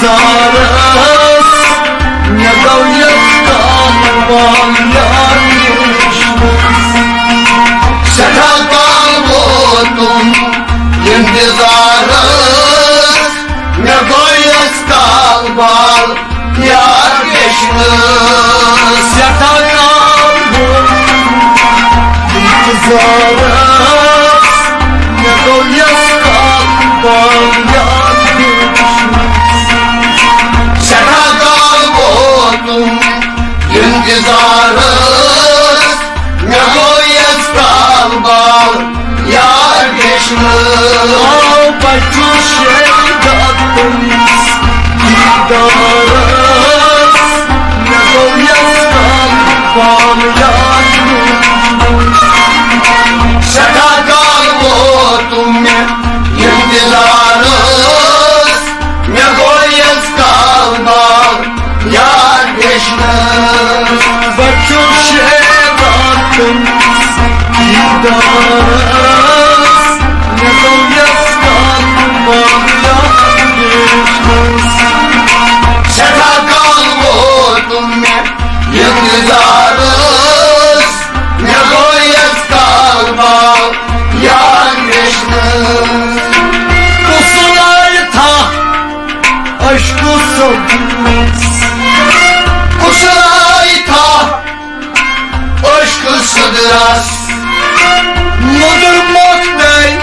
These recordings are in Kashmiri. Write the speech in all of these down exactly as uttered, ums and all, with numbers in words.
تارس، مےٚ گوٚو یَتھ کال وال یاد کِرٛشنَس۔ سٮ۪ٹھاہ کال ووتُم اِنتظارس، مےٚ گوٚو یَتھ کال وال یاد کِرٛشنَس۔ سٮ۪ٹھاہ کال ووتُم اِنتظارس، مےٚ گوٚو یَتھ کال وال یاد کِرٛشنَس۔ سٮ۪ٹھاہ کال ووتُم اِنتظارس، مےٚ گوٚو یَتھ کال وال یاد کِرٛشنَس۔ آو بچُن شیدا تٔمِس دیٖدارس، مےٚ گوٚو یَتھ کال وال یاد کِرٛشنَس۔ سٮ۪ٹھاہ کال ووتُم مےٚ اِنتظارس، مےٚ گوٚو یَتھ کال وال یاد کِرٛشنَس۔ بچُن شیدا تٔمِس دیٖدارس، مےٚ گوٚو یَتھ کال وال یاد کِرٛشنَس۔ سٮ۪ٹھاہ کال ووتُم مےٚ اِنتظارس، مےٚ گوٚو یَتھ کال وال یاد کِرٛشنَس۔ کُس لایہِ تھَپھ عشقہٕ سوٚدرَس، کُس لایہِ تھَپھ عشقہٕ سوٚدرَس۔ مُدُر مۄختَے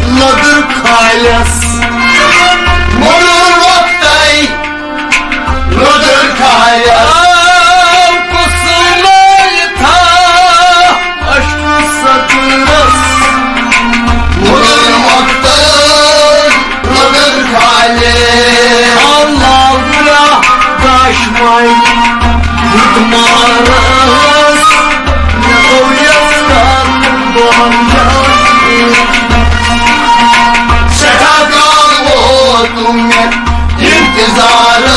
لۄدُر کھالٮ۪س، مُدُر مۄختَے لۄدُر کھالٮ۪س۔ آو کُس لایہِ تھَپھ عشقہٕ سوٚدرَس۔ مُدُر مۄختَے لۄدُر کھالٮ۪س۔ آو لال پرٛاہ گاشماے بُدھ مارس، مےٚ گوٚو یَتھ کال وال یاد۔ سٮ۪ٹھاہ کال ووتُم مےٚ اِنتظارس،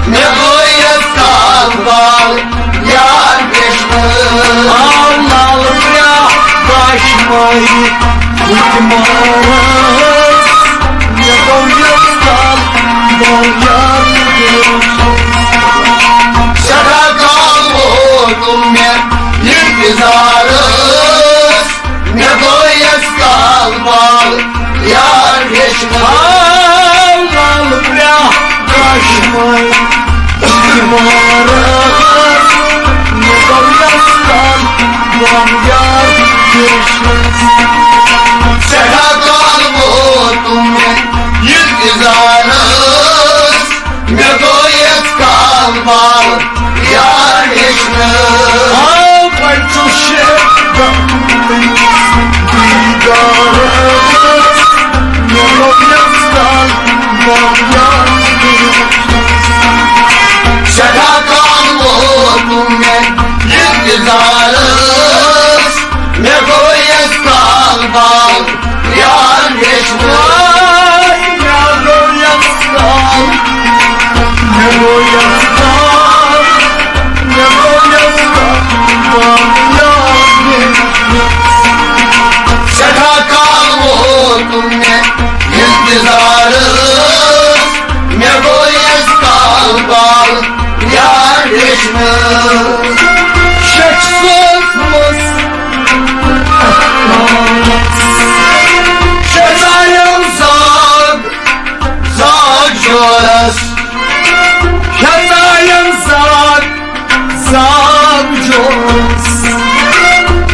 مےٚ گوٚو یَتھ کال وال یاد کِرٛشنَس۔ آو لال پرٛاہ گاشماے بُدھ مارس، مےٚ گوٚو یَتھ کال وال یاد کِرٛشنَس۔ سٮ۪ٹھاہ کال ووتُم مےٚ اِنتظارس، مےٚ گوٚو یَتھ کال وال یاد کِرٛشنَس۔ آو لال پرٛاہ گاشماے بُدھ مارس، مےٚ گوٚو یَتھ کال وال یاد کِرٛشنَس۔ سٮ۪ٹھاہ کال ووتُم مےٚ اِنتظارس، مےٚ گوٚو یَتھ کال وال یاد کِرٛشنَس۔ آو بچُن شیدا تٔمِس دیٖدارس، مےٚ گوٚو یَتھ کال وال یاد کِرٛشنَس۔ سٮ۪ٹھاہ کال ووتُم مےٚ اِنتظارس، مےٚ گوٚو یَتھ کال وال یاد کِرٛشنَس۔ آے مےٚ گوٚو یَتھ کال، مےٚ گوٚو یَتھ کال، مےٚ گوٚو یَتھ کال وال یاد کِرٛشنَس۔ سٮ۪ٹھاہ کال ووتُم مےٚ اِنتظارس، مےٚ گوٚو یَتھ کال وال یاد کِرٛشنَس۔ شیخ صٲب اوس شیخ صاحب زاگ، زاگ جورس۔ شیخ صاحب زاگ، زاگ جورس۔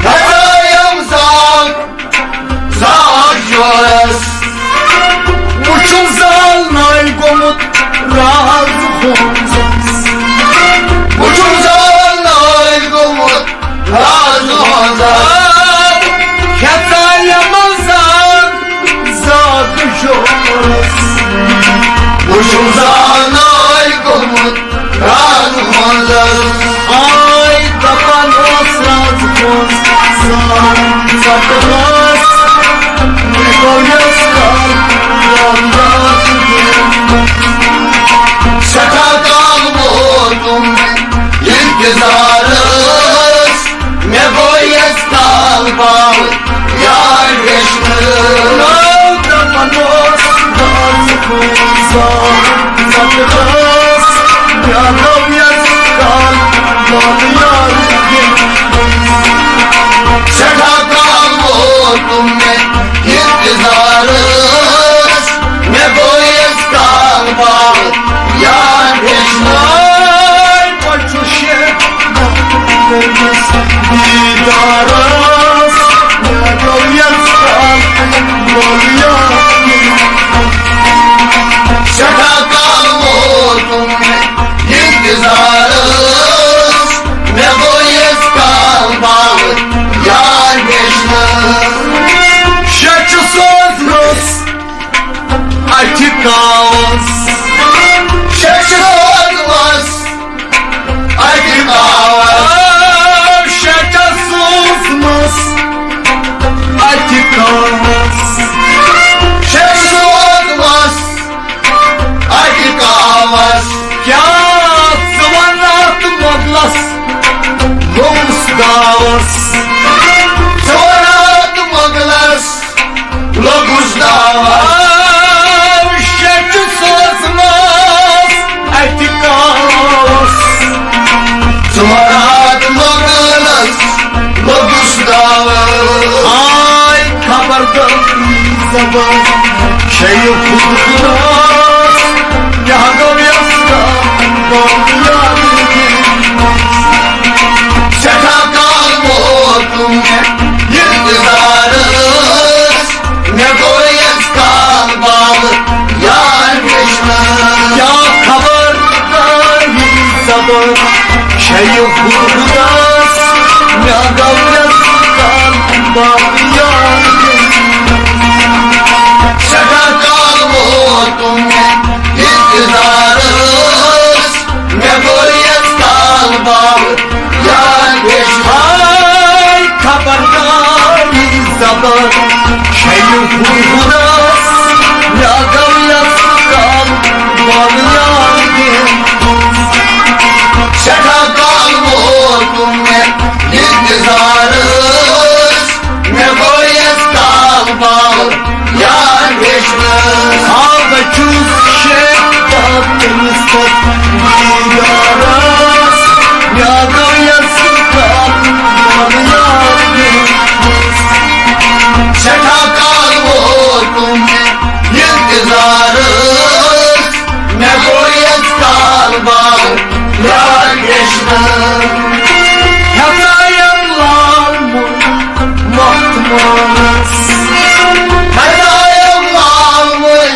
شیخ صاحب زاگ، زاگ جورس۔ وُچھُم زالناے گوٚمُت راز ہونزس۔ وُچھُم زالناے گوٚمُت راز ہونزس۔ کھٮ۪ژایم زاگ، زاگ جورس۔ وُچھُم اَتہِ کاوَس۔ شیٚچھ سوزمَس اَتہِ کاوَس۔ شیٚچھ سوزمَس اَتہِ کاوَس۔ شیٚچھ سوزمَس اَتہِ کاوَس۔ کیٛاہ ژٕ وَنَتھ مۄغلَس لوٚگُس داوَس؟ ژٕ وَنَتھ مۄغلَس لوٚگُس داوَس۔ شیٚچھ سوزمَس اَتہِ کاوَس۔ ژٕ وَنَتھ مۄغلَس لوٚگُس داوَس۔ آے خبردار زبان چھے یہِ خود خداس، کیٛاہ گوٚو یَس کَتھ بَنٛد یاد دِنَس؟ سٮ۪ٹھاہ کال ووت مےٚ اِنتظارَس، مےٚ گوٚو یَس کال بَنٛد یاد وٕچھنَس۔ کیٛاہ خبر زبان چھے یہِ خداس، مےٚ گوٚو یَس کال بَنٛد یاد۔ سٮ۪ٹھاہ کال ووتُم مےٚ اِنتظارَس، مےٚ گوٚو یَس کال بَنٛد یاد۔ ہاے خبردار زبان چھے یہِ خداس، مےٚ گوٚو یَس کال بَنٛد یاد۔ سٮ۪ٹھاہ کال ووتُم مےٚ اِنتظارَس، مےٚ گوٚو یَس کال بَنٛد یاد وٕچھنَس۔ آ، بہٕ چھُس شیطان تٔمِس تَتھ دیٖدارَس، مےٚ گوٚو یَس کال بَنٛد یاد وٕچھنَس۔ سٮ۪ٹھاہ کال ووتُم مےٚ اِنتظارَس، مےٚ گوٚو یَس کال بَنٛد یاد وٕچھنَس۔ ہٮ۪ژایم لال مُل مۄکھ مالَس، ہٮ۪ژایم لال مُل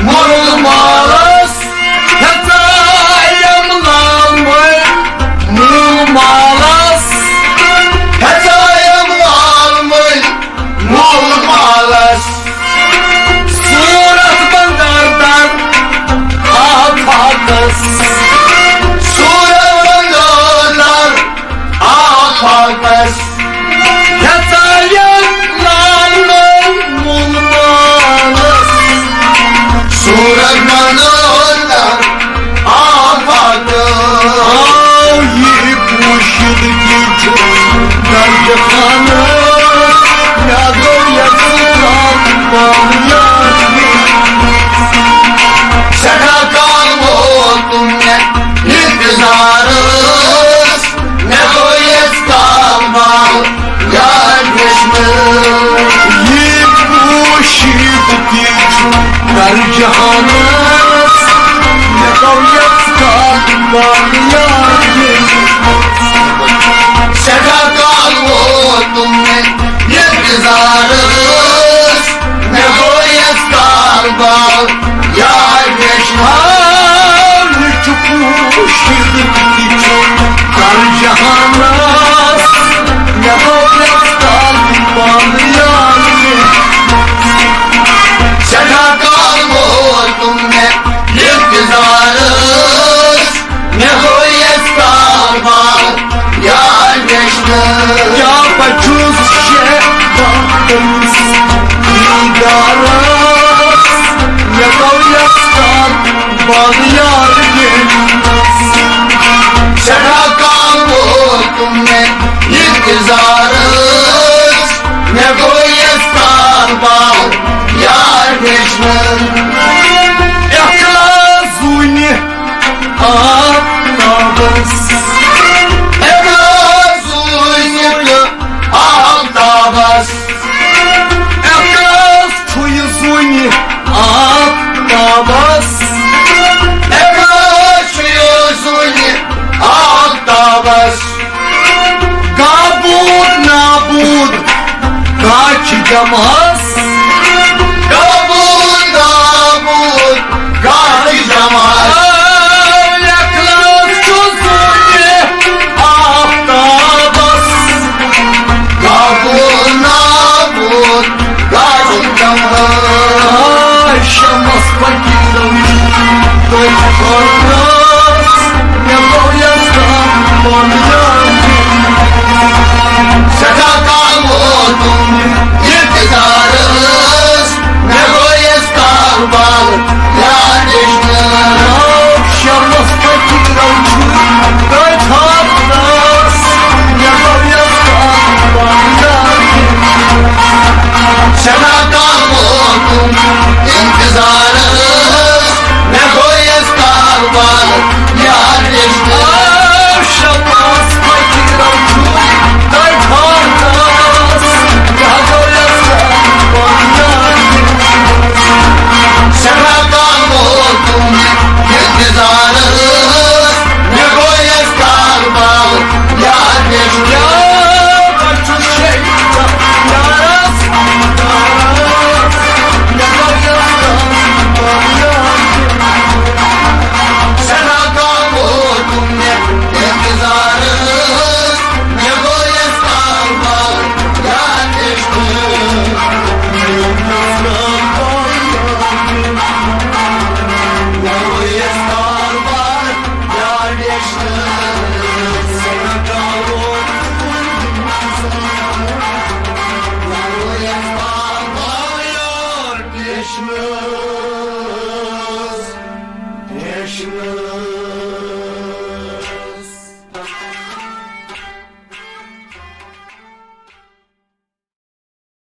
مۄکھ مالَس، ہٮ۪ژایم لال مُل مۄکھ مالَس، ہٮ۪ژایم لال مُل مۄکھ مالَس۔ صوٗرت بنٛدار در آفاقس، صوٗرت بنٛدار در آفاقس۔ ہٮ۪ژایم لال مُل مۄکھ مالَس۔ صوٗرت بنٛدار در آفاقس۔ آو یہِ پوٗشِد کِچ درجہٕ خانہٕ، مےٚ گوٚو یَس کال بَنٛد یاد۔ سٮ۪ٹھاہ کال ووتُم مےٚ اِنتظارَس، مےٚ گوٚو یَس کال بَنٛد یاد وٕچھنَس۔ یہِ پوٗشِد کِچ درجہٕ خانَس، مےٚ گوٚو یَس کال بَنٛد یاد۔ سٮ۪ٹھاہ کال ووتُم مےٚ اِنتظارَس، مےٚ گوٚو یَس کال بَنٛد یاد وٕچھنَس۔ ہاو، یہِ چھُ پوٗشِد کِچ درجہٕ خانَس، مےٚ گوٚو یَس کال بَنٛد یاد۔ سٮ۪ٹھاہ کال ووتُم مےٚ اِنتظارَس، مےٚ گوٚو یَس کال بَنٛد یاد وٕچھنَس۔ کیٛاہ بہٕ چھُس شیطان تٔمِس دیٖدارَس، مےٚ گوٚو یَس کال بَنٛد یاد وٕچھنَس۔ سٮ۪ٹھاہ کال ووتُم مےٚ اِنتظارَس، مےٚ گوٚو یَس کال بَنٛد یاد وٕچھنَس۔ اخلاص زوٗنہِ آفتابس۔ اخلاص زوٗنہِ آفتابس۔ اخلاص چھُ یہِ زوٗنہِ آفتابس۔ اخلاص چھُ یہِ زوٗنہِ آفتابس۔ غابوٗد نابوٗد کاچہِ جمعس۔ غابوٗد